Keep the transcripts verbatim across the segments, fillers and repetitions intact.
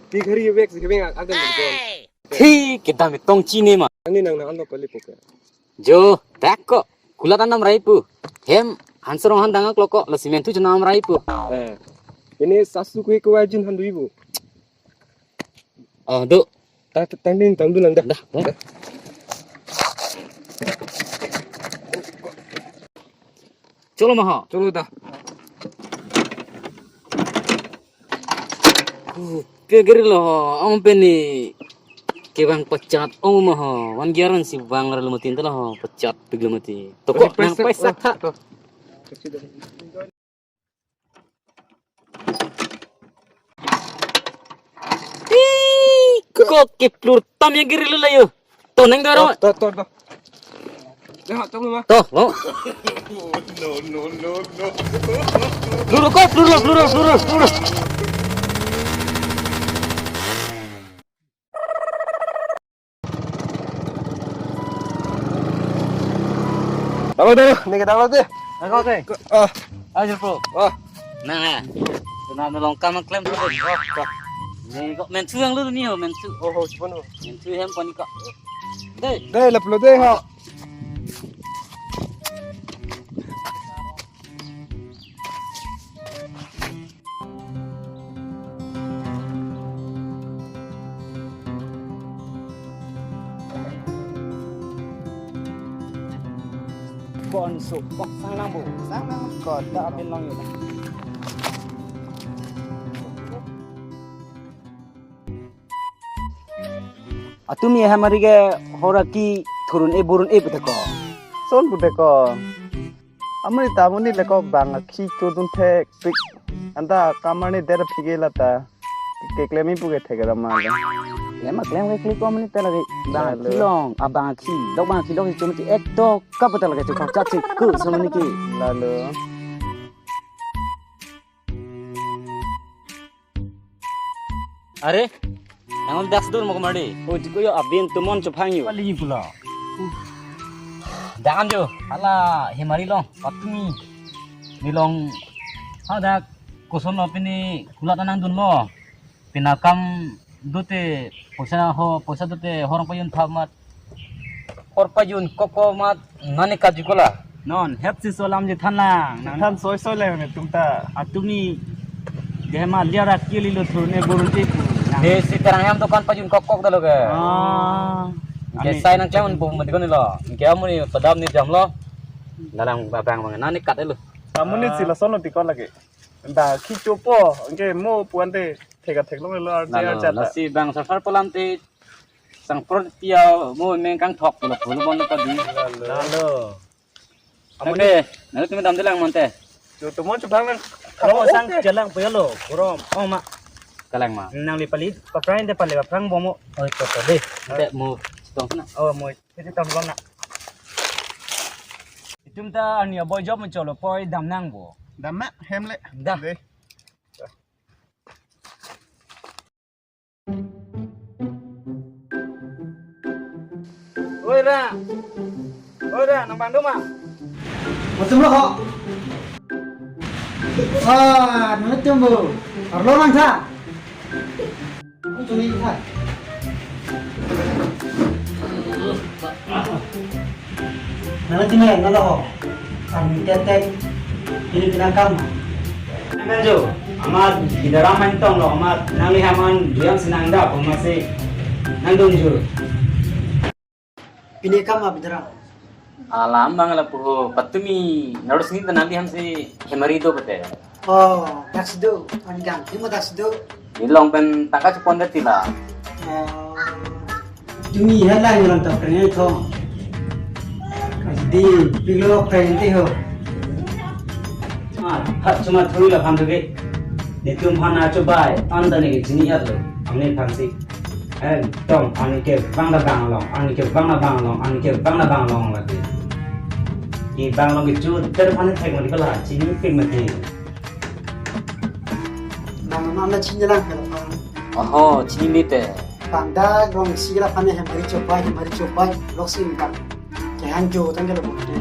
Ti ghari vek si keveng ak-, akdam ko. Thi kedam tong chini ma. Ani nang nang ando pali poke. Jo, dak ko. Kulat anam rai pu. Hem, hanserong han dangak lo ko. Lo simen tu chenam rai pu. Eh. Ini sasu kue kue ajin han dui bu. Oh, do. Ta ta- tang ding tang dulang dah. Dah, dah. Cholo maha. Cholo dah. Kegeri lo ho, ong peni kevang pachat ong maha. Wan giaran si vang ralo matin tala ho, pachat piglo mati. Toko nang paisa tha. Ih, kok keplur tam yang kiri lula yo. To neng doro. To, to, to. Dah, to, Ma. To, lo. No, no, no, no. Plur ko, plur lo, plur lo, plur lo, plur lo. Dalo, dalo, neke dalo deh. Ako ke. Ah, Ayo, bro. Ah. Nah, nah. Tuna melong kam klem tu. Ni kok mensu yang lu ni ho, mensu. Oh, oh, cuman ho. Mensu hem pon kok. Deh. Deh, lap lo deh ho. Bonso, oh, sang nang bu. Sang nang ko, ta apin long yun. Atumi hem ari ke hor aki thurun e burun e pute ko. Son pute ko. Amani ta amani le ko bang akhi chodun thek pik. Anta kam arni der phige lata. Keklem ipu ke thek ram ma. Klem ma klem ke klik ko amani ta lagi. Bang akhi long, a bang akhi. Dok bang akhi dok chom ti ek to kap ta lagi chok chak chik ku so amani ke. Lalo. Are, nang dak dur mo kemari. Oh, jiko yo abin tumon chupang yo. Pali pulo. Dangan jo, hala hemari long, patumi. Ni long, ha dak, koson lo pini kulat nang dun mo. Pina kam dote, poisa ho, poisa dote, horong payun thamat. Hor pajun koko mat nani kaji kola. Non, hep si solam je than lang. Nang than soi soi lang ne tum ta. Atumi. Dia ma liara kili lo thur ne burun ti pu. Ne si terang hem dokan pajun kok kok dalo ke. Ah. Ke sai nang clemen bu mati ko ni lo. Ke amu ni padam ni jam lo. Dalang babang bang nani kat lo. Kamu ni si lason lo tikon lagi. Ba khi chopo. Ke mo puan te theka thek lo lo ar. Lalo, jata. Lasi bang safar polam te Sang pro tia mo meng kangthok lo pulo bon ka di. Lalo. Amo ne, na tumi dam delang mante. Jo tumon chupang nang. Amo sang jalang puyalo, kurom. Oh ma. Kalang ma. Nang li pali, paprang de pali paprang bomo. Oi to to de. Te mo tong na. Oh mo. Iti tong bom na. Itum ta ani aboy job mo cholo poi dam nang bo. Dam ma hem le. Dam. De. Oi, Ra. Oi, Ra, nang bang do ma? Matum lo ho. Ah, nang tum bu. Arlo nang tha. Aku tuni tha. Nang tinggal nang lo. Kami tetek. Ini pinakam. Nang jo, amat di dalam main tong lo, amat nang lihat man diam senang dah, aku masih nang dong jo. Pinakam apa dalam? Alam bang la puho, patumi narus ni tenang diam si hemari do pete. Oh, daksi do, anggang, ini mau daksi do. Ni long pen taka chupon dati la. Oh, tumi hala yang orang tak pernah itu. Di pilo pente ho. Ah, hat cuma thui la phan tuke. Netum phan acho bai, anta ne ke chini at lo. Amne phan si. Eh, tong, ani ke bang da bang long, ani ke bang da bang long, ani ke bang da bang long lagi. Ki bang long ke chu ter phan thek mati kala chini pik mati. Nang nang na chini lang pela phan. Oho, chini mite. Panda rong si la phan hemari chopai, hemari chopai, lok si kan. Kehang jo tang ke lo bukti.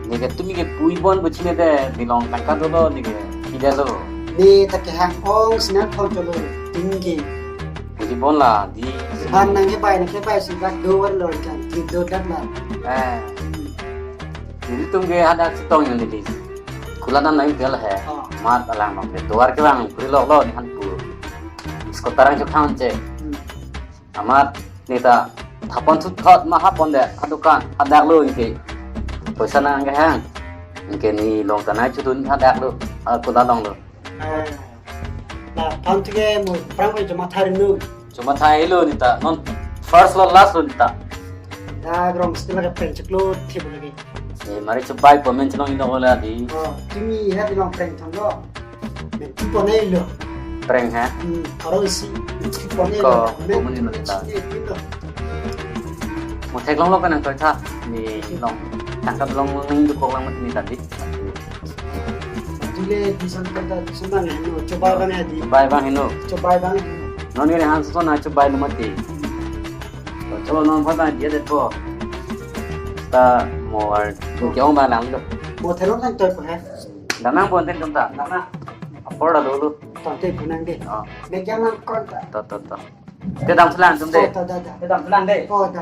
Ni ke tumi ke pui bon bu chine te, ni long tangka dolo ni ke, pida lo. Ni ta kehang ong sinan thon cholo, tinggi. Ibon la di. Ban nangkebai nangkebai si dak do var lo kan, ti do dak la. Eh. Nelitum ke hadak chetong yo neli. Kulat an nai tel he. Oh. Mat alang nong ke. Tovar kevang puri lok lo nephan pu. Scooter ang chok than che. Hmm. Amat neta thapon thut thot ma hapon de hadukan hadak lo anke. Poisa nangkehang. Anke ne long tanai chudun hadak lo. Ah, kulat long lo. Eh, la, phan thike mo prang ko choma thari nu. Choma thari lo neta. Non first lo last lo neta. Dak rong stil la ke prank chiklo thip lagi. Eh, mari chubai po men chelong indo ko la di. Oh, tumi ha di long prank thang lo. Men tu po nei lo. Prank ha? Hmm, aro isi. Men tu po nei Ko, lo. Men ko muni tu lo po ta. Nei lo. Mo theklong lo ka nangtoi tha. Ne long. Tangka long nangdukok lang mati ne tadi. Dile di san kanta di san bang heno, chubai bang hedi. Chubai bang heno. Chubai bang heno. Non ne han so na chubai lo mati. Cholo non pha ta dia det po. Ta mo ar ke-ong bang lang lo. Mo thelong nangtoi po he. Dam nangpo ten tum ta. Dam na. Apor ta dolo. Tangte po nang de. Oh. Mek jam nang kon ta. To, to, to. Te damselang tum de. Oh, ta, ta, ta. Te damselang de. Oh, ta.